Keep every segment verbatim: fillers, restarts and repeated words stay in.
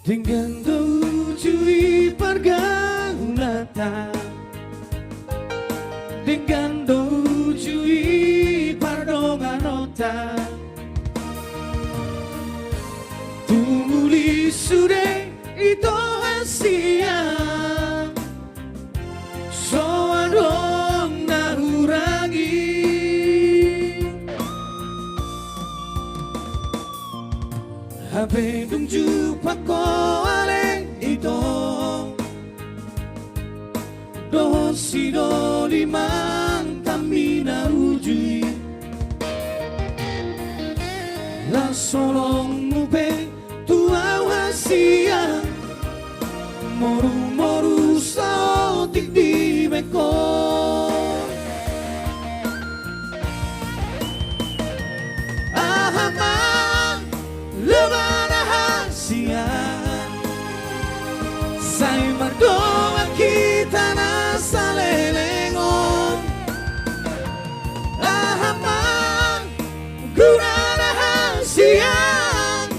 Denggan do uju i pargaulanta, denggan do uju i pardonganonta. Tumuli sude ito hasian, so adong na hurangi. Hape dung jumpang ho ale ito, dohot sidoli mantan mi na uju i. Las holongmu pe tu au hasian, morumoru saotik dibahen ho. Aha ma loba na hasian, sai mardongan hita na saleleng on. Aha ma guna na hasian,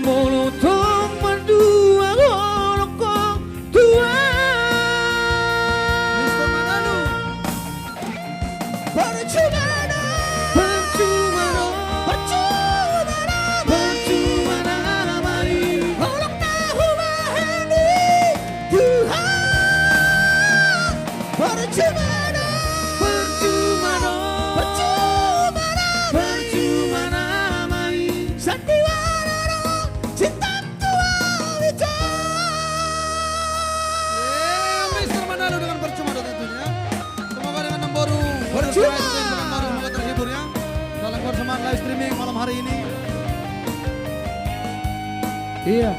molo tong mandua holong ho tu au. Mister Manalu. Percuma do. Percuma do. Percuma do. Percuma nama i. Holong na hubahen i, Tuhan. Percuma do. Percuma do. Percuma nama i. Percuma nama i. Sandiwara do cinta tu au ito. Eh, Mister Manalu dengan Percuma do tentunya. Semoga dengan Namboru, Percuma. Semoga terhibur ya dalam kebersamaan live streaming malam hari ini. Iya.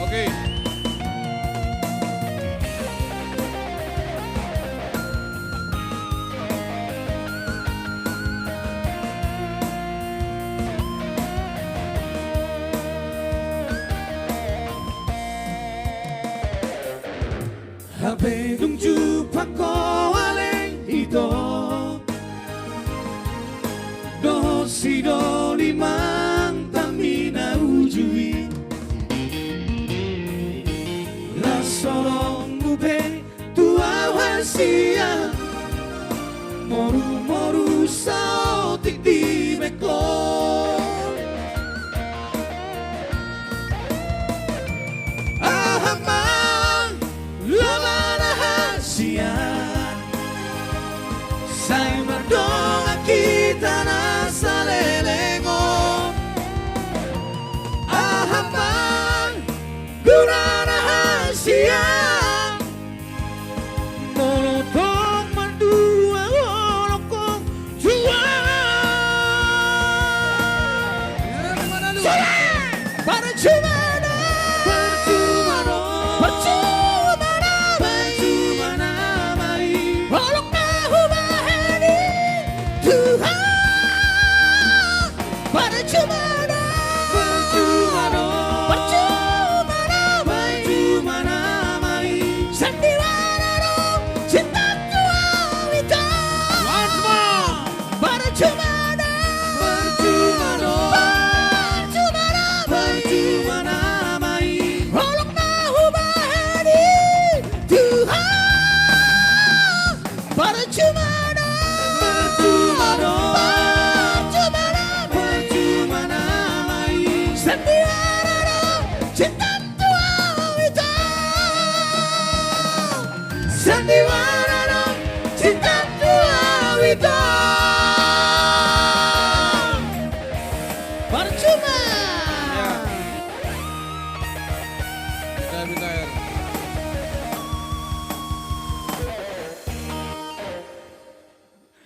Oke. Hape dung jumpang ho ale ito, dohot sidoli mantan mi na uju i. Las holongmu pe tu au hasian, morumoru saotik dibahen ho. Aha ma loba na hasian, sai mardongan hita na saleleng on. Aha ma guna na hasian, molo tong mandua holong ho tu au. Percuma do. Percuma do. Percuma nama i. Holong na hubahen i, Tuhan. Percuma nama i. Percuma nama i. Percuma nama i. Sandiwara do cinta tu au ito. Once more. Percuma nama i. Percuma nama i. Percuma nama i. Percuma nama i. Holong na hubahen i, Tuhan. Percuma nama i. Percuma nama i. Percuma nama i. Percuma nama i. Sandiwara do cinta tu au ito. Sandiwara do cinta tu au ito. Percuma. Ya. Bita, bita, ya.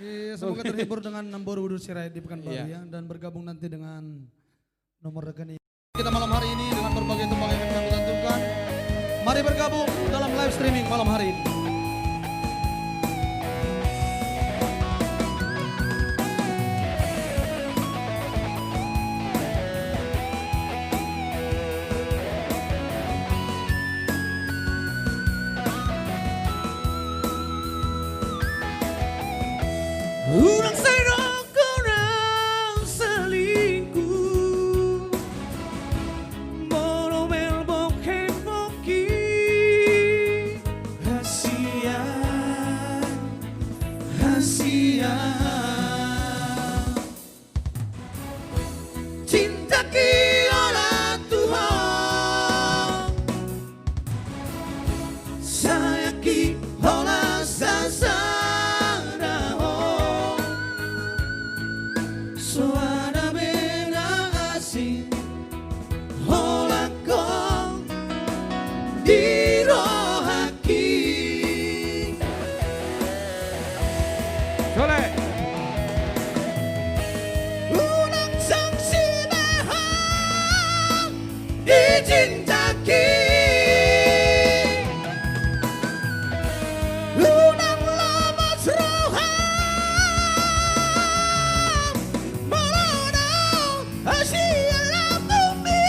Oke, semoga terhibur dengan Namboru Udur Sirait di Pekanbaru, ya, dan bergabung nanti dengan nomor rekening kita malam hari ini dengan berbagai tembang yang akan kami lantunkan. Mari bergabung dalam live streaming malam hari ini. Unang sai dok ho na selingkuh. Sia. Cinta ki holan tu ho. Sayang ki holan sasada ho. So ada be na asing holan ho di rohaki. Sole. Unang sangsi be ho di cintaki. Unang lomo roham molo na asi lambungmi.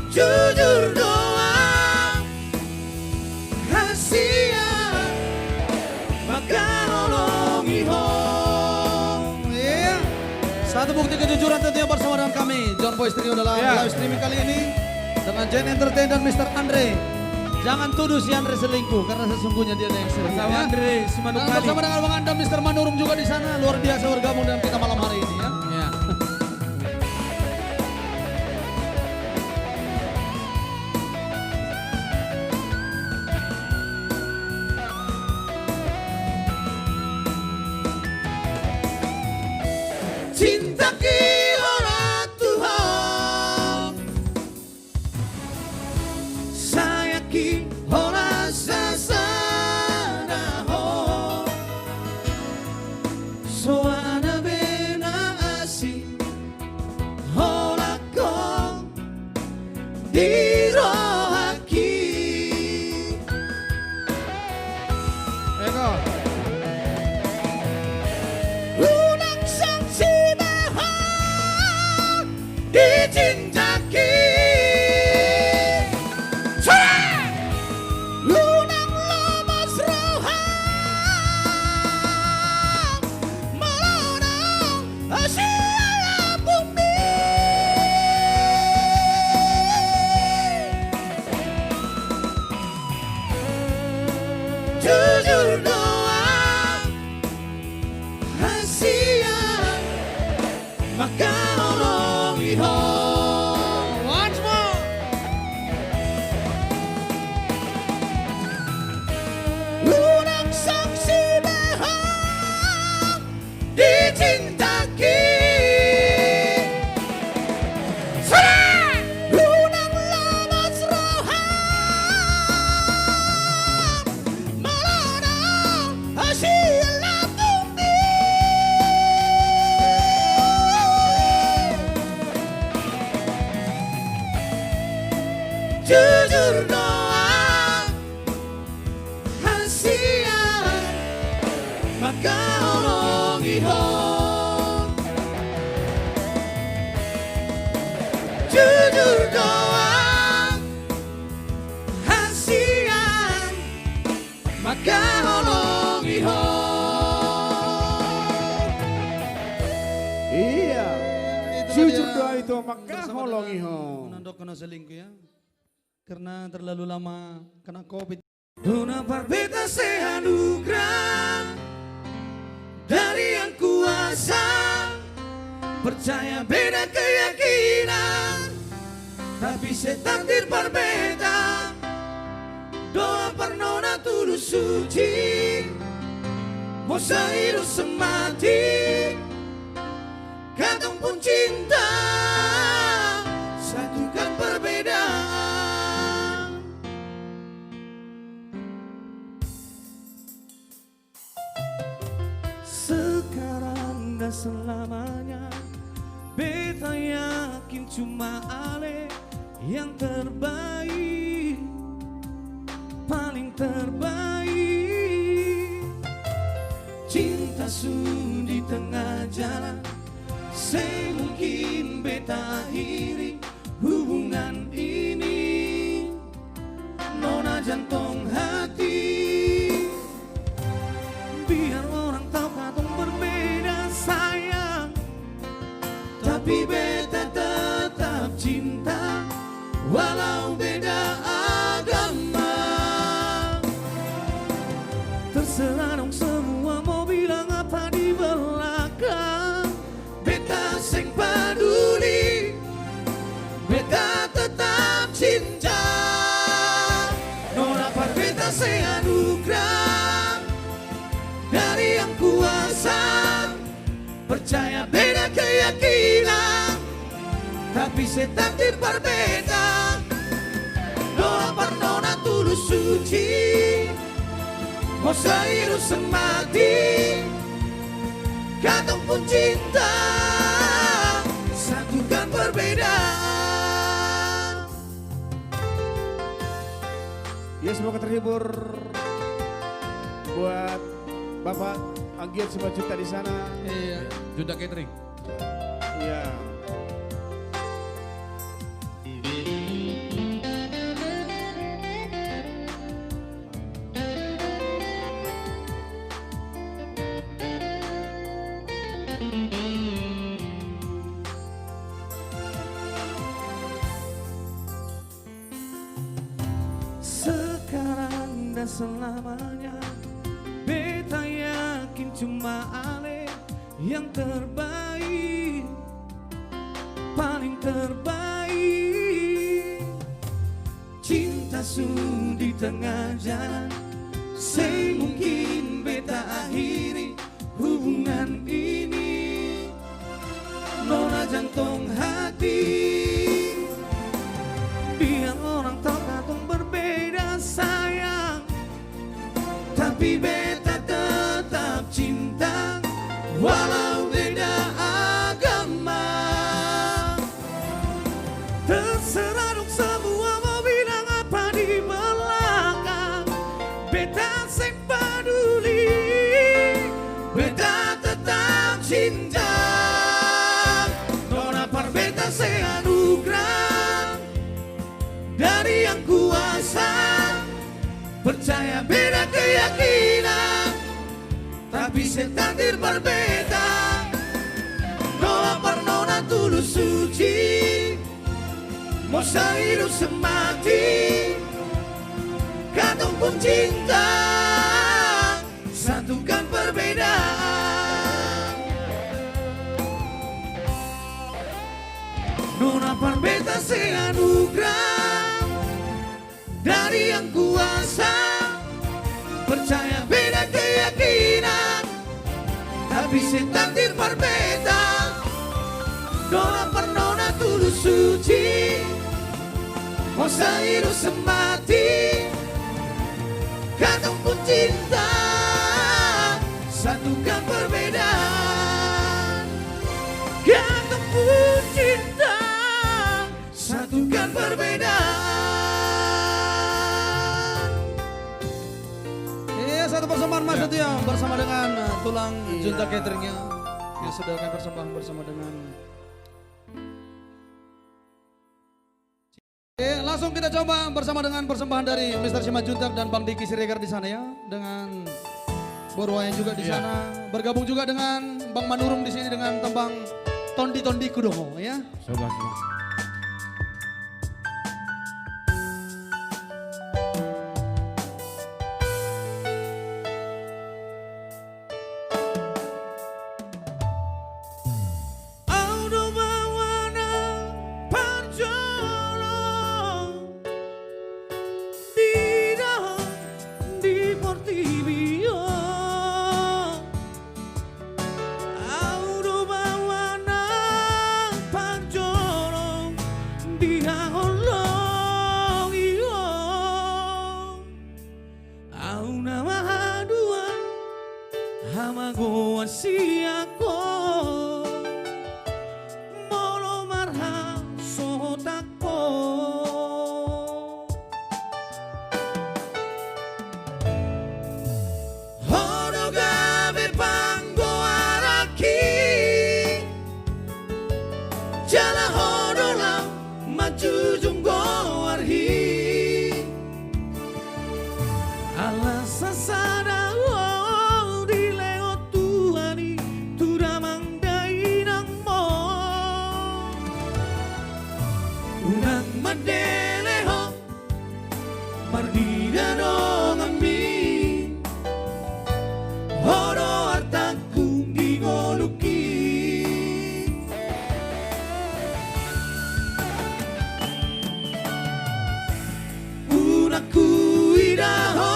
Jujur do ahu, hasian mangkaholongi ho. Iya. Satu bukti kejujuran tentunya bersama dengan kami, John Boy Trio, dalam, iya, live streaming kali ini dengan Jen Entertain dan Mister Andre. Jangan tuduh si Andre selingkuh, karena sesungguhnya dia ada yang selingkuh, ya. Andre, si Manu. Dan kali bersama dengan Bang Andam, Mister Manurung juga di sana, luar biasa bergabung dengan kita malam hari ini, ya. Iya. Cinta ki holan tu ho. Sayang ki holan sasada ho. So ada be na asing holan ho di rohaki. Ego. Unang sangsi be ho di cintaki. Sole! Unang lomo roham molo na asi lambungmi. Jujur do ahu, hasian mangkaholongi ho. Once more. Unang sangsi be ho di cintaki. Sole! Unang lomo roham molo na asi lambungmi. Jujur do ahu, hasian mangkaholongi ho. Jujur do ahu, hasian mangkaholongi ho. Iya. Jujur do ahu, mangkaholongi ho. Unang dok kena selingkuh, ya. Karena terlalu lama kena covid. Dona Parbeta seanugrah dari Yang Kuasa. Percaya beda keyakinan, tapi setakdir Parbeta. Dona Parnona tulus suci, mausa hidup semati. Katong pun cinta, satukan perbedaan. Sekarang dan selamanya, beta yakin cuma ale yang terbaik, paling terbaik. Cinta su di tengah jalan, seng mungkin beta akhiri hubungan ini. Nona jantong hati, biar orang tahu katong berbeda sayang, tapi beta tetap cinta, walau beda Seanugrah dari Yang Kuasa. Percaya beda keyakinan, tapi setan tir parbeda. Doa parnona tulus suci, mausa hidup semati, katong pun cinta, satukan perbedaan. Ya, semoga terhibur buat Bapak Anggiat Simanjuntak di sana. Iya, Juntak Catering. Iya. Sekarang dan selamanya, beta yakin cuma ale yang terbaik, paling terbaik. Cinta su di tengah jalan, seng mungkin beta akhiri hubungan ini. Nona jantong hati, biar orang tahu katong berbeda sayang, tapi beta tetap cinta walau beda agama. Terserah dong semua mau bilang apa di belakang, beta seng paduli, beta tetap cinta. Nona parbeta seanugrah dari Yang Kuasa. Percaya beda keyakinan, tapi setan tir parbeda. Doa parnona tulus suci, mausa hidup semati, katong pun cinta, satukan perbedaan. Nona parbeta seanugrah dari Yang Kuasa. Percaya beda keyakinan, tapi setan tir parbeda. Doa parnona tulus suci, mausa hidup semati, katong pun cinta, satukan perbedaan. Katong pun cinta, satukan perbedaan. Iya, satu persembahan, Mas, ya, satu ya, bersama dengan, eh, tulang, iya, Juntak Catering ya. Ya, sudah kami persembahkan bersama dengan. Oke, langsung kita coba bersama dengan persembahan dari Mister Simanjuntak dan Bang Diki Siregar di sana ya, dengan Boruayan juga di, iya, sana. Bergabung juga dengan Bang Manurung di sini dengan tembang Tondi Tondi Kudoho ya. Coba, coba. Au do baoa na parjolo di da-, di portibi on. Au do baoa na parjolo di haholongi on. Au na mahaduan hamagoan sian ho, molo marhasohotan ho. Ho do gabe panggoarangki, jala ho do laho manjujung goarhi. Ala sasada ho dilehon Tuhan i tu damang dainangmu. Unang mandele ho marnida donganmi, ho do artangku di ngolungki. Unang huida ho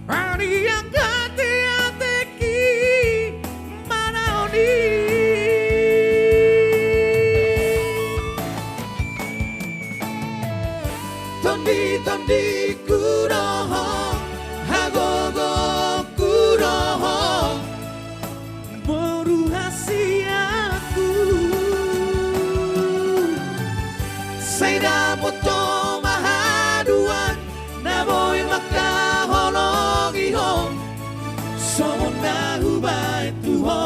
Paniak ateateki manaon i. Tonditondingku do ho, hagogongku do ho, boru hasianku. Sai dapot ho ma haduan na boi mangkaholongi ho, songon na hubaen tu ho.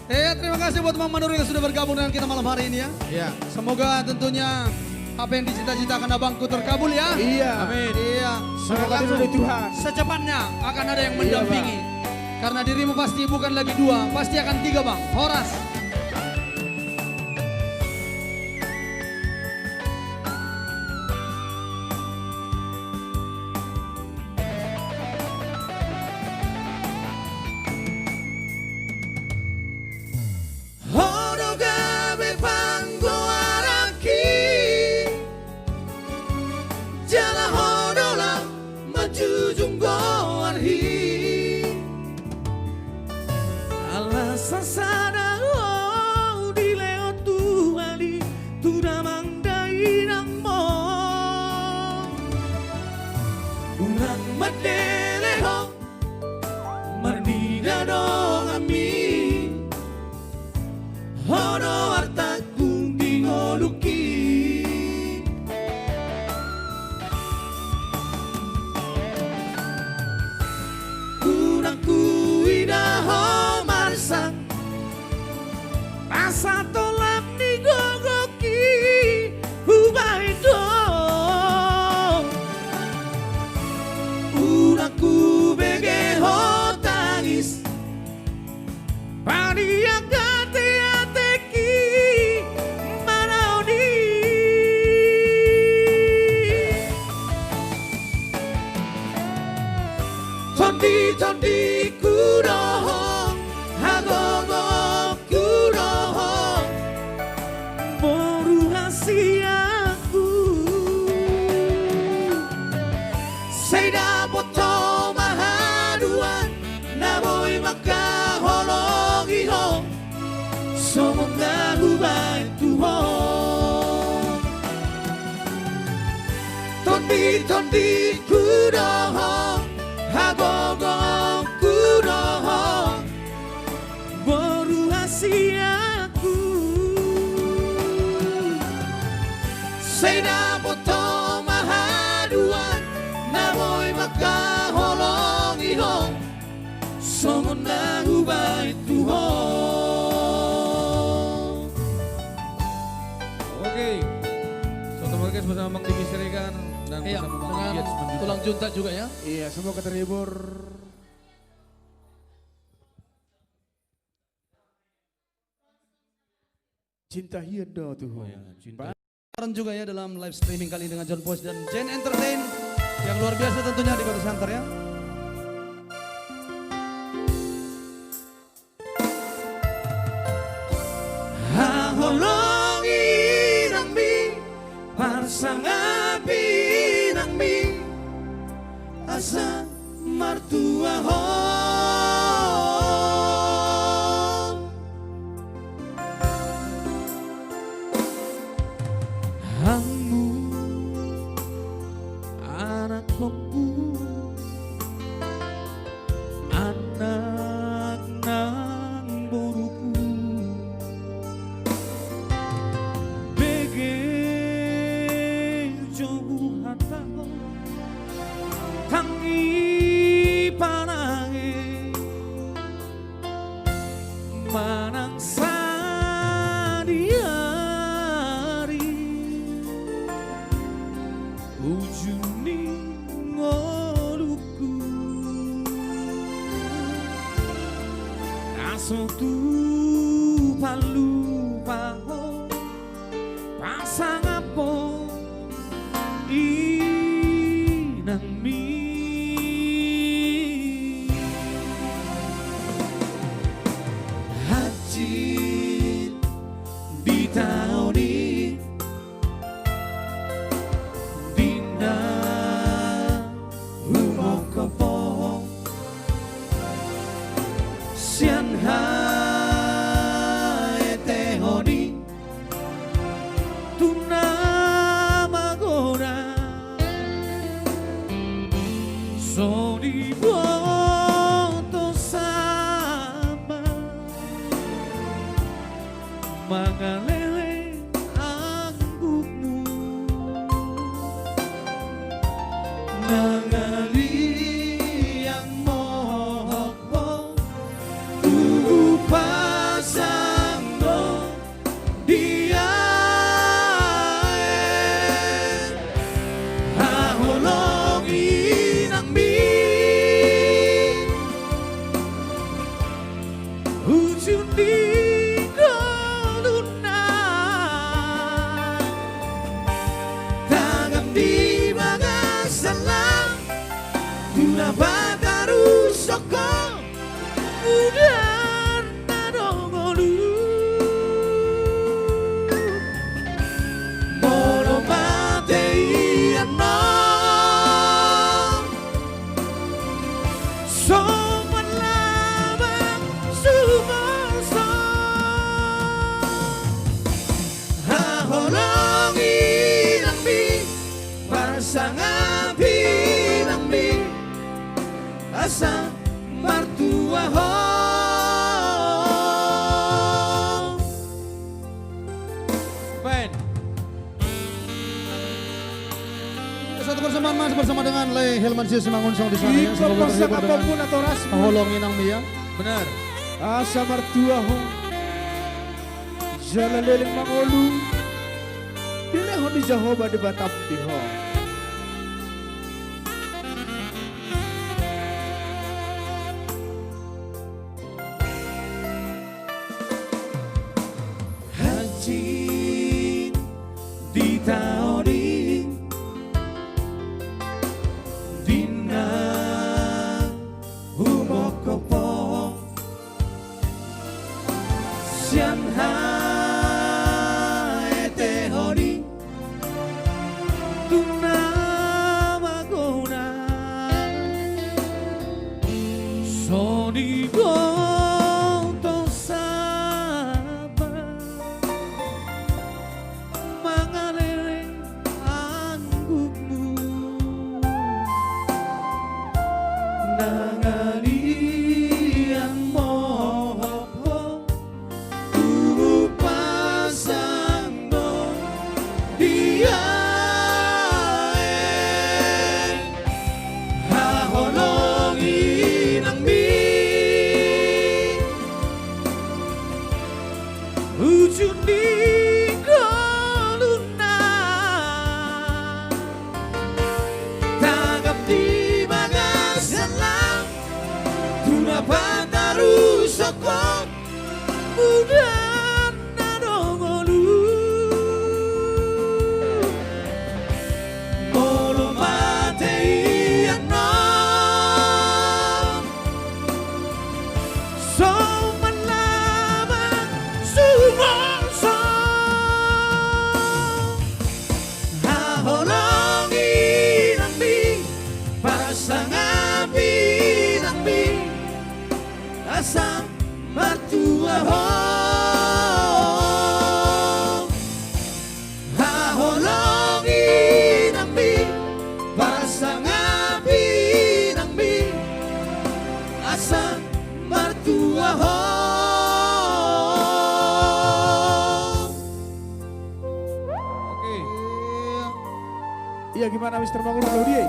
Eh, terima kasih buat Mang Manurung yang sudah bergabung dengan kita malam hari ini ya. Iya. Semoga tentunya apa yang dicita-citakan abangku terkabul ya. Iya. Amin. Iya. Semoga langsung, Tuhan, secepatnya akan ada yang, iya, mendampingi. Bang. Karena dirimu pasti bukan lagi dua, pasti akan tiga, Bang. Horas. Ho do gabe panggoaranki, jala ho do lam manjujung goarhi. Ala sasada ho dilehon Tuhan i tu damang dainangmu. Unang mandele ho marnida donganmi, ho do artangku di ngolungki. Unang huida ho marsak, asa tolap ni gogongki hubaen do. Unang hubege ho tangis, paniak ateateki manaon i. Tonditondingku do ho, hagogongku do ho, boru hasianku. Sai dapot ho ma haduan na boi mangkaholongi ho, songon na hubaen tu ho. Tonditondingku do ho, hagogongku do ho, boru hasianku. Sai dapot ho ma haduan na boi mangkaholongi ho, songon na hubaen tu ho. Oke. Selamat malam, guys, bersama Bang Diki Siregar dan, iya, bersama Bang, dengan Giats Manjuta. Tulang Juntak juga, ya. Iya, semoga terhibur. Cinta hian do tu ho. Oh, ya, cinta. Ba- Sekarang juga ya dalam live streaming kali ini dengan John Boys dan Jen Entertain yang luar biasa tentunya di Kota Siantar ya. Haholongi inangmi, parsangapi inangmi, asa martua ho. Hamu anak hongku, anak nang boruku, bege jo huhatahon, tangi panange manang sadihari, ujung ni ngolungku, na so tupa lupahon pasangaphon inangmi. Hansit di taon i, di na Pasangapi nangbi asa martua ho. Baen. Satu bersamaan, Mas, bersama dengan Lay Hilman Simangun, song di sana, ya. Ingkon semoga terhibur dengan pasangaponmu natorasmu. Holong i nangbi, ya. Benar. Asa martua ho. Jala leleng mangolu. Dilehon ni Jahowa Debatam di ho. Hansit di taon i, di na humongkop ho, sian haetehon i tu na magona. Songon i do tu saba mangalele anggukmu. Nangalian mohop ho, tubu pasang do di aek. Haholongi nangbi ujung ni ngoluna. Tagap di bagasan lam, tu na patarushon ho, muda na do ngolu. Molo mate i annon, so manlaba sumorso. Haholongi nangbi, pasangapi nangbi, asa martua ho. Haholongi nangbi, pasangapi nangbi, asa martua ho. Oke. Iya, gimana, Mister Mangur, lo dia?